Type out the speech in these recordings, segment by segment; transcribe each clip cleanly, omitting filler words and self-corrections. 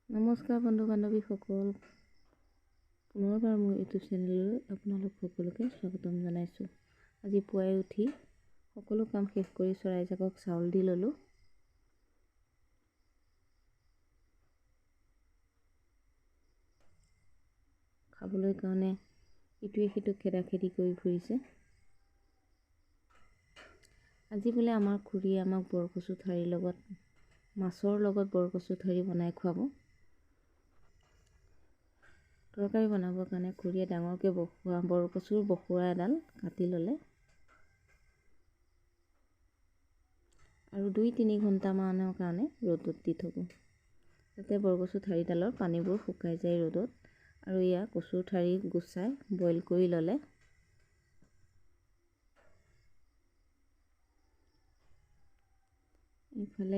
নমস্কাৰ বন্ধু বান্ধৱীসকল, পুনৰবাৰ মোৰ ইউটিউব চেনেললৈ আপোনালোক সকলোকে স্বাগতম জনাইছোঁ। আজি পুৱাই উঠি সকলো কাম শেষ কৰি চৰাইজাকক চাউল দি ল'লোঁ। খাবলৈ কাৰণে ইটোৱে সিটোক খেদা খেদি কৰি ফুৰিছে। আজি বোলে আমাৰ খুৰীয়ে আমাক বৰকচু ঠাৰিৰ লগত মাছৰ লগত বৰকচু ঠাৰি বনাই খুৱাব। তৰকাৰী বনাবৰ কাৰণে খুৰীয়ে ডাঙৰকৈ বখোৱা বৰকচুৰ বখোৰা এডাল কাটি ল'লে আৰু 2-3 ঘণ্টামানৰ কাৰণে ৰ'দত দি থ'ব, যাতে বৰকচু ঠাৰিডালৰ পানীবোৰ শুকাই যায় ৰ'দত। আৰু এয়া কচুৰ ঠাৰি গুচাই বইল কৰি ল'লে। ইফালে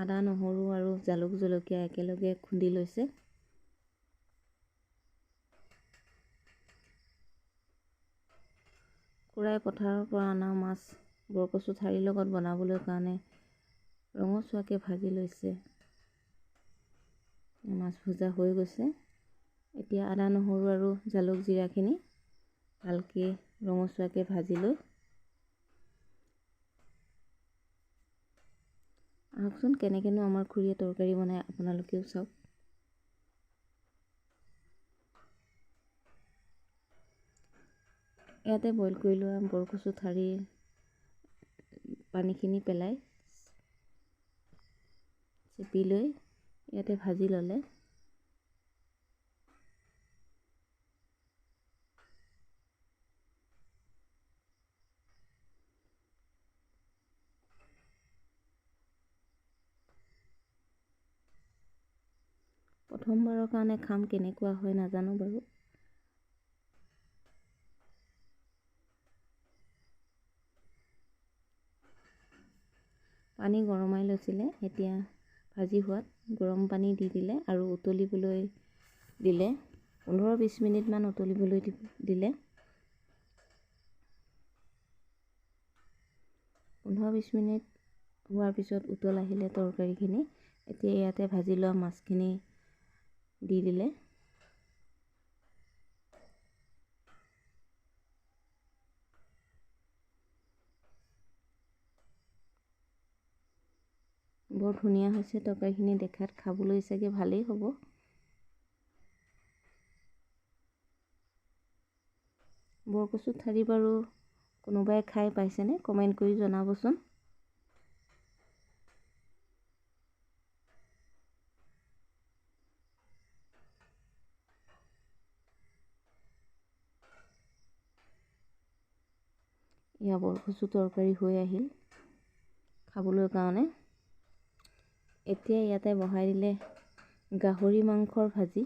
আদা নহৰু আৰু জালুক জলকীয়া একেলগে খুন্দি লৈছে। খুৰাই পথাৰৰ পৰা অনা মাছ বৰকচু ঠাৰিৰ লগত বনাবলৈ কাৰণে ৰঙচুৱাকৈ ভাজি লৈছে। মাছ ভজা হৈ গৈছে। এতিয়া আদা নহৰু আৰু জালুক জিৰাখিনি ভালকৈ ৰঙচুৱাকৈ ভাজি লৈ আহকচোন কেনেকৈনো আমাৰ খুৰীয়ে তৰকাৰী বনায় আপোনালোকেও চাওক। ইয়াতে বইল কৰি লোৱা বৰকচু ঠাৰিৰ পানীখিনি পেলাই চেপি লৈ ইয়াতে ভাজি ল'লে। প্ৰথমবাৰৰ কাৰণে খাম, কেনেকুৱা হয় নাজানো বাৰু। পানী গৰমাই লৈছিলে, এতিয়া ভাজি হোৱাত গৰম পানী দি দিলে আৰু উতলিবলৈ দিলে। 15-20 মিনিটমান উতলিবলৈ দিলে। 15-20 মিনিট হোৱাৰ পিছত উতল আহিলে তৰকাৰীখিনি। এতিয়া ইয়াতে ভাজি লোৱা মাছখিনি দি দিলে। বৰ ধুনীয়া হৈছে তৰকাৰীখিনি দেখাত, খাবলৈ চাগে ভালেই হ'ব। বৰকচু ঠাৰি বাৰু কোনোবাই খাই পাইছেনে? কমেণ্ট কৰি জনাবচোন। এয়া বৰকচু তৰকাৰী হৈ আহিল খাবলৈ কাৰণে। এতিয়া ইয়াতে বহাই দিলে গাহৰি মাংসৰ ভাজি।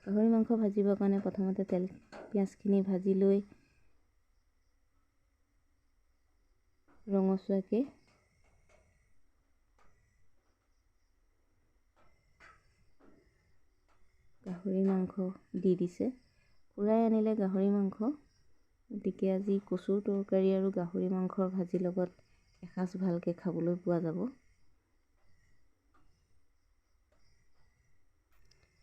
গাহৰি মাংস ভাজিবৰ কাৰণে প্ৰথমতে তেল পিঁয়াজখিনি ভাজি লৈ ৰঙচুৱাকৈ গাহৰি মাংস দি দিছে। খুৰাই আনিলে গাহৰি মাংস, গতিকে আজি কচুৰ তৰকাৰী আৰু গাহৰি মাংসৰ ভাজিৰ লগত এসাঁজ ভালকৈ খাবলৈ পোৱা যাব।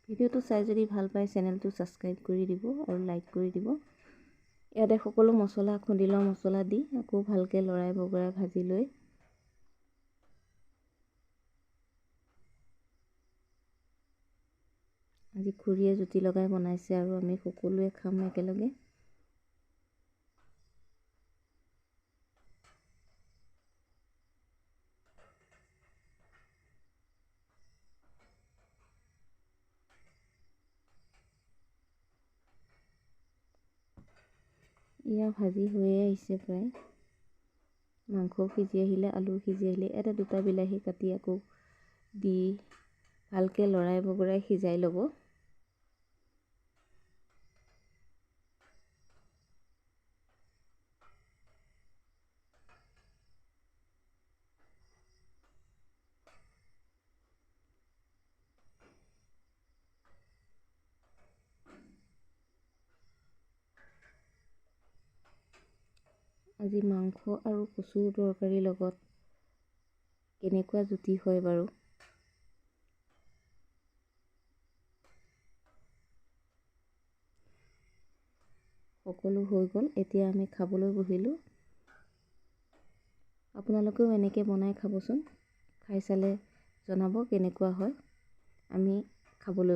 ভিডিঅ'টো চাই যদি ভাল পায় চেনেলটো ছাবস্ক্ৰাইব কৰি দিব আৰু লাইক কৰি দিব। ইয়াতে সকলো মছলা খুন্দি লোৱা মছলা দি আকৌ ভালকৈ লৰাই বগৰাই ভাজি লৈ আজি খুৰীয়ে জুতি লগাই বনাইছে আৰু আমি সকলোৱে খাম একেলগে। এয়া ভাজি হৈয়ে আহিছে প্ৰায়। মাংস সিজি আহিলে, আলু সিজি আহিলে এটা দুটা বিলাহী কাটি আকৌ দি ভালকৈ লৰাই বগৰাই সিজাই ল'ব। আজি মাংস আৰু কচুৰ তৰকাৰীৰ লগত কেনেকুৱা জুতি হয় বাৰু। সকলো হৈ গ'ল। এতিয়া আমি খাবলৈ বহিলোঁ। আপোনালোকেও এনেকৈ বনাই খাবচোন, খাই চালে জনাব কেনেকুৱা হয়। আমি খাবলৈ